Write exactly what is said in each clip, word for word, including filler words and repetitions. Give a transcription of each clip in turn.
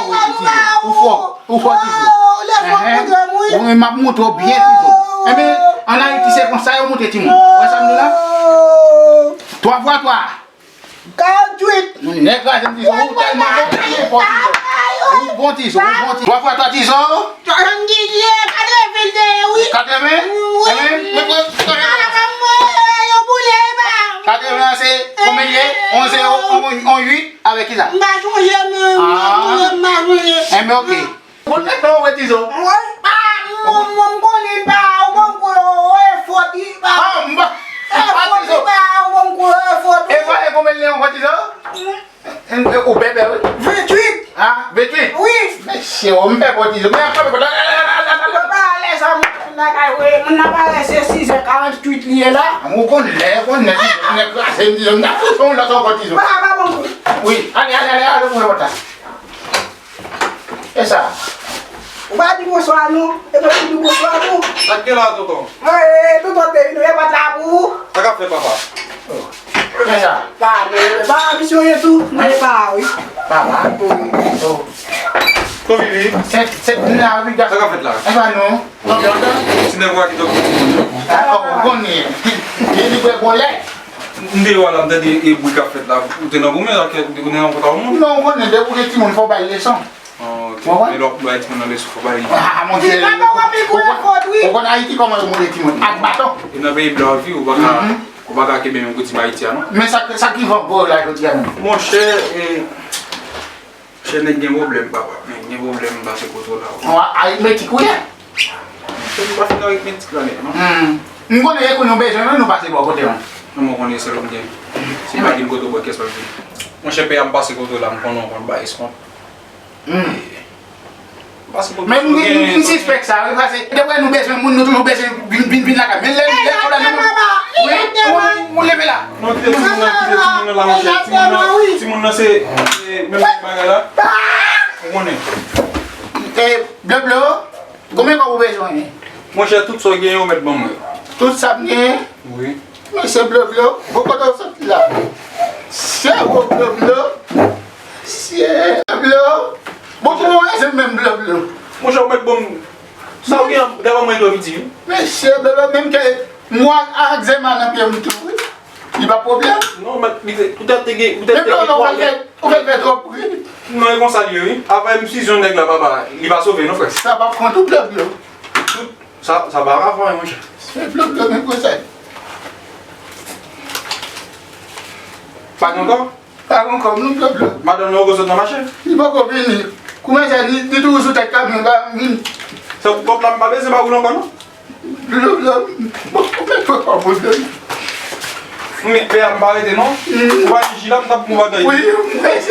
fò wi, Tizo. Ou fò. Ou fò, Tizo. Ou lè fò kontre m, wi. Ou m ap montre w byen, Tizo. Enben, ann Ayiti, se konsa yo montre timoun. Ou wè sa m di la? Twa fwa twa. Karanntuit. Nèg kraze m, Tizo. Ou tèlman bon, ou fò, Tizo. Ou bon, Tizo. Ou bon, Tizo. Twa fwa twa, Tizo. Katreven, wi. Katreven? Wi. Enben, mwen pran katreven. Yo boule, ba. Katreven an se konbyen li ye? On zewo, on uit avèk kisa? M pa sonje, men, m pa sonje, m pa sonje. Enben, ok. Bon, e pa ou, Tizo. Mwen, pa, mwen, mwen, m konnen pa, ou bon kou, e fòt, li pa. Ah, m pa, e pa fòt, Tizo. Li pa, ou bon kou, e fòt. E pa, e konbyen li ye, Tizo? E, e, ou bèbè, wi. Ventuit. Ah, ventuit? Wi. Mesye, ou m pè pou Tizo. Men, ap frape pòt la. Yo pa alèz a moun lakay, wi. Moun nan parèt se sis è karanntuit li ye la. Ah, ou konn lè, ou konn lè, Tizo. Nèg kraze m, Tizo. M ta fout yon lòt ankò, Tizo. Pa, pa bon kou. Wi, ale, ale, ale, ale, ouvri pòt la. E sa? Ou pa di bonswa, non? E mwen ki di bonswa, non? Sa k gen la, tonton? Mwen, e, tonton te vin, e pòt la pou ou. Sa k ap fèt, papa? E sa? Pa, men, pa, misye, tou, men pa, wi. Papa? Wi. Oh. Kon vivi? Se, se, la, wi, sa k ap fèt la? E pa, non. Ti nèg ou a ki t ap fè moun yo. Ah, oh, ou konnen. Li, li bwè bon lè. M te wè la, m tande e bri k ap fèt la. Ou te nan goumen, ou te nan kontak moun? Non, ou konnen, depi ou gen timoun, fò w bay leson. Ah, ok. Ou konprann? E lè w ap bay timoun nan leson, fò w bay li. Ah, monchè. Ou konn Ayiti kòman yo moute timoun? Ak baton. E nan peyi blan w ap viv, ou pa ka, ou pa ka kenbe menm koutim Ayiti a, non. Men sa, sa k rive anba w la jodi a menm? Monchè, e, Chè nèg gen pwoblèm, papa. Nèg gen pwoblèm, m pase kote w la, wi. Yon aritmetik ou ye? M pa fin aritmetik la nèt, non. Hmm. M konnen e kounye w bezwen, non, nou pase bò kote w. Non, mwen konnen sèl ou m gen. Si m pa vin kote w, bò kès w ap vin. Monchè, pè a, m pase kote w la, m konnen w konn bay eskont. Hmm. M pase kote w la. Men m, m, m sispèk sa, wi, paske depi nou bezwen moun, nou toujou bezwen vin, vin, vin lakay. Men lè, lè, lè, lè, wi, ou, ou leve la. Non, kite timoun nan, kite timoun nan la, monchè. Timoun nan, timoun nan se, se menm bagay la. Ou konnen. E, Bloblo, konbyen kòb ou bezwen? Monchè, tout sa w genyen, ou mèt ban mwen. Tout sa m genyen? Wi. Mesye Bloblo, bon, kote w soti la? Sèvo Bloblo. Sèvo Bloblo. Bon, kòman w rete menm Bloblo? Monchè, ou mèt ban m. Sa w genyen, dèyè mwen, dwe piti, wi. Mesye Bloblo, menm ke mwen ak zema nan pye m tou, wi. Li pa pwoblèm. Non, men, li te, poutèt te gen, poutèt te gen twa lèt. Ou fè, ou fè, fè twòp pri. Non, e konsa li ye, wi. Avè ensizyon nèg la, papa, li pa sove, non, frè. Sa p ap kont ou, Bloblo. Tout, sa, sa pa rapò, monchè. Se Bloblo, men konsèy. Pa gen ankò? Pa gen ankò, non, Bloblo. Madanm nan poko sot nan mache? Li poko vini. Kouman sa, li, li toujou sou tèt kamyon, pa vini. Se pou kòb la, m pa bezwen ba ou l ankò, non? Bloblo, bon, ou mèt pran kòb ou, Bloblo. Men, pè a, m pa rete, non. Ou pa gen ji la, m t ap pran yon bagay. Wi, ou mèt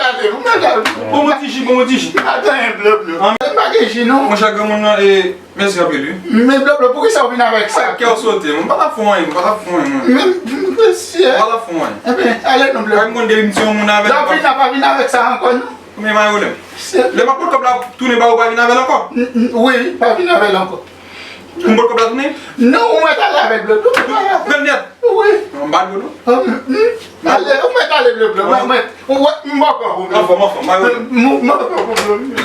ale, ou mèt ale. Bon, yon ti ji, bon, yon ti ji. Pa gen anyen, Bloblo. M pa gen ji, non. Monchè, granmoun nan, e, mèsi anpil, wi. Men, Bloblo, poukisa ou vin avèk sa? Kè w sote, mwen pa t ap fè anyen, mwen pa t ap fè anyen, mwen. Men, mesye. Mwen pa t ap fè anyen. Ebyen, ale non, Bloblo. Mwen konn depi m se yon moun avèk. Lè w vin la, pa vin avèk sa ankò, non. Men, pa gen pwoblèm. Lè m ap pot kòb la tounen ba ou, pa vin avè l ankò? Wi, pa vin avè l ankò. M pot kòb la tounen? Non, ou mèt ale avè l, Bloblo. Grannyèt? Wi. Non, m pa dwe, non. Ale, ou mèt ale, Bloblo. Ou wè, m poko pwoblèm. Anfòm, anfòm, pa gen pwoblèm. M poko pwoblèm.